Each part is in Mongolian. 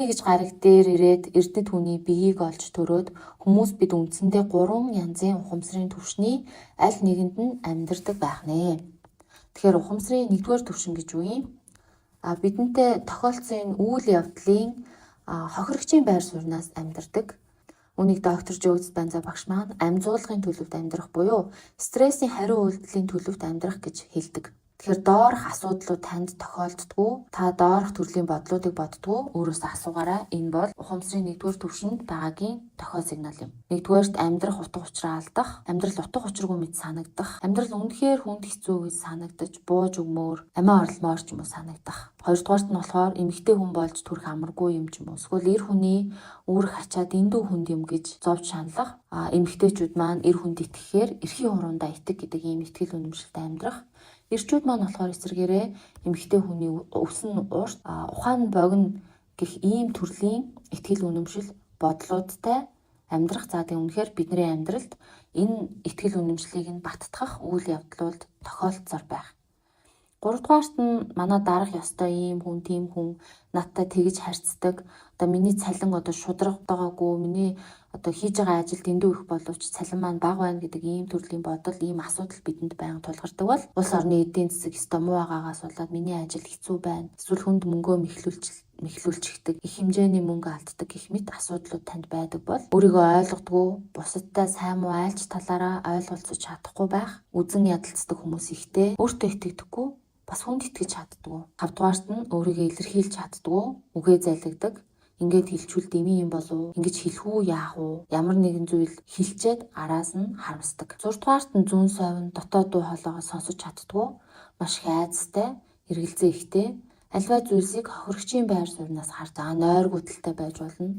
Гэж гараг дээр ирээд эрдэнэт хүний биеийг олж төрөөд хүмүүс бид үндсэндээ гурван янзын ухамсарын түвшний аль нэгэнд нь амьдардаг байх нэ. Тэгэхээр ухамсарын нэгдүгээр түвшин гэж юу юм? Бидэнтэй тохиолдсон энэ үйл явдлын хохирогчийн байр суурнаас амьдардаг. Үүнийг доктор Жо Диспенза багш маань амь зуулгын төлөвт амьдрах буюу стрессийн хариу үйлдэлийн төлөвт амьдрах гэж хэлдэг. Тэгэхээр доорх асуудлууд танд тохиолддоггүй, та доорх төрлийн бодлуудыг боддоггүй, өөрөөсөө асуугаарай. Энэ бол ухамсарын нэгдүгээр түвшинд байгаагийн тохиол сигнал юм. Нэгдүгээрт амьдрах утга учраа алдах, амьдрал утга учиргүй мэт санагдах, амьдрал үнэхээр хүнд хэцүү гэж санагдаж, бууж өгмөөр, амиа орломоор ч юм уу санагдах. Хоёрдугаарт нь болохоор эмэгтэй хүн болж төрөх амаргүй юм ч юм уу. Эсвэл эр хүний үүрэг ачаа дэндүү хүнд юм гэж зовж шаналлах. Эмэгтэйчүүд маань эр хүнд итгэхээр эрхийн хуруундаа итэг гэдэг ийм итгэл үнэмшилтэй амьдрах. Эрчүүд маань болохоор эсрэгээрээ эмэгтэй хүний өвс нь урт, ухаан нь богино гэх ийм төрлийн итгэл үнэмшил бодлуудтай амьдрах. За тийм, үнэхээр бидний амьдралд энэ итгэл үнэмшлийг нь баттгах үйл явдлууд тохиолдсоор байх. Гуравдугаарт нь манай дарах ёстой ийм хүн, тийм хүн надтай тэгж харьцдаг. Одоо миний цалин одоо шударгадаагаагүй, миний одоо хийж байгаа ажил дэндүү их боловч цалин маань бага байна гэдэг ийм төрлийн бодол, ийм асуудал бидэнд байнга тулгардаг бол улс орны эдийн засаг ёстой муу байгаагаас болоод миний ажил хэцүү байна. Эсвэл хүнд мөнгөө мэхлүүлчихдэг, их хэмжээний мөнгө алддаг гэх мэт асуудлууд танд байдаг бол өөрийгөө ойлгодгүй, бусадтай сайн муу айлч талаараа ойлголцож чадахгүй байх, үзэн ядалцдаг хүмүүс ихтэй, өөртөө итгэдэггүй, бас хүнд итгэж чаддаггүй. Тавдугаарт нь өөрийгөө илэрхийлж чаддаггүй, үгээ залгидаг. Ингээд хэлчүүл дэмий юм болов уу? Ингэж хэлэх үү, яах уу? Ямар нэгэн зүйл хэлчээд араас нь харамсдаг. Зурдугаарт нь зүүн совин дотоод дуу хоолойгоо сонсож чаддаггүй, маш их айдастай, эргэлзээ ихтэй, альва зүйлсийг хохирогчийн байр сууриас харж байгаа нойргүйдэлтэй байж болно.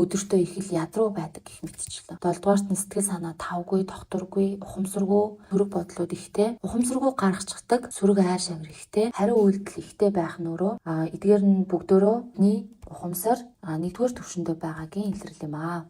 Өдөртөө их л ядруу байдаг гэх мэтчлээ. Долдугаарт нь сэтгэл санаа тавгүй, тогтворгүй, ухамсаргүй, сөрөг бодлууд ихтэй, ухамсаргүй гаргачихдаг, сөрөг айр шавир ихтэй, хариу үйлдэл ихтэй байх нь өөрөө эдгээр нь бүгдөө бидний ухамсар нэгдүгээр түвшиндээ байгаагийн илрэл юм аа.